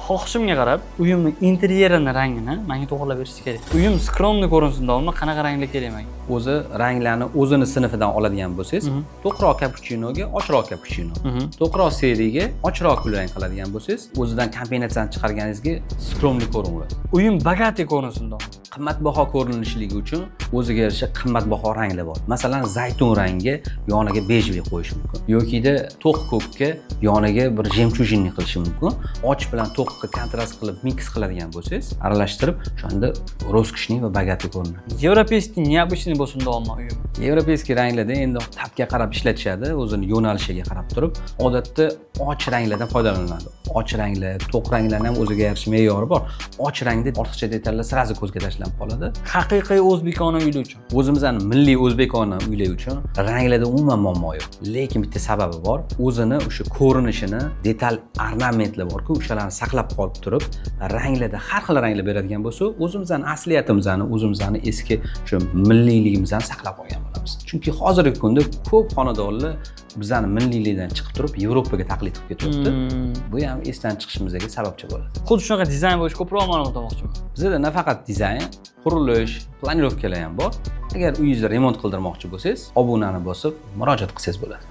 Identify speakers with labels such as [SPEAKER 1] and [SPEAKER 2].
[SPEAKER 1] Xohishimga qarab uyimni interyerini rangini menga to'g'irlab berish kerak. Uyim скромный ko'rinsin davomli, qanaqa ranglar kerak menga?
[SPEAKER 2] O'zi ranglarni o'zini sinfidan oladigan bo'lsangiz, to'qroq kapuchinoga ochroq kapuchino, to'qroq серый ga ochroq kulrang qiladigan bo'lsangiz, o'zidan kombinatsiyani chiqarganingizga скромный ko'rinadi.
[SPEAKER 1] Uyim богатый ko'rinsin davomli.
[SPEAKER 2] Qimmatbaho ko'rinishligi uchun o'ziga yarasha qimmatbaho ranglar bor. Masalan, zaytun rangi yoniga бежевый qo'yish mumkin yokida to'q ko'kka yoniga bir жемчужинный qilishi mumkin. Och bilan to'qqa kontrast qilib, микс qiladigan bo'lsangiz, aralashtirib, o'shanda роскошный va богатый ko'rinadi.
[SPEAKER 1] Европейский, необычный bo'lsin davomli uyim.
[SPEAKER 2] Европейский ranglarda endi ta'bga qarab ishlatishadi, o'zini yo'nalishiga qarab turib. Odatda och ranglardan foydalaniladi. Och ranglar, to'q ranglarni ham o'ziga yarasha me'yori bor. Och rangda ortiqcha detallar сразу ko'zga tashlanib qoladi.
[SPEAKER 1] Haqiqiy o'zbekona uylar uchun.
[SPEAKER 2] O'zimizni milliy o'zbekona uylar uchun ranglarda umuman muammo yo'q, lekin bitta sababi bor: o'zini o'sha ko'rinishini, detal, ornamentlar borku, o'shalarni saqlab qolib turib, ranglarda har xil ranglar beradigan bo'lsa, o'zimizni asliyatimizni, o'zimizni eski o'sha milliyligimizni saqlab qolgan bo'lamiz. Chunki hozirgi kunda ko'p xonadonlar bizani milliylikdan chiqib turib, Yevropaga taqlid qilib ketyapti. Bu ham esdan chiqishimizga sababchi bo'ladi.
[SPEAKER 1] Xuddi shunaqa dizayn bo'yicha ko'proq ma'lumot olmoqchiman.
[SPEAKER 2] Bizada nafaqat dizayn, qurilish, планировка lar ham bor. Agar uyingizni remont qildirmoqchi bo'lsangiz, obunani bosib, murojaat qilsangiz bo'ladi.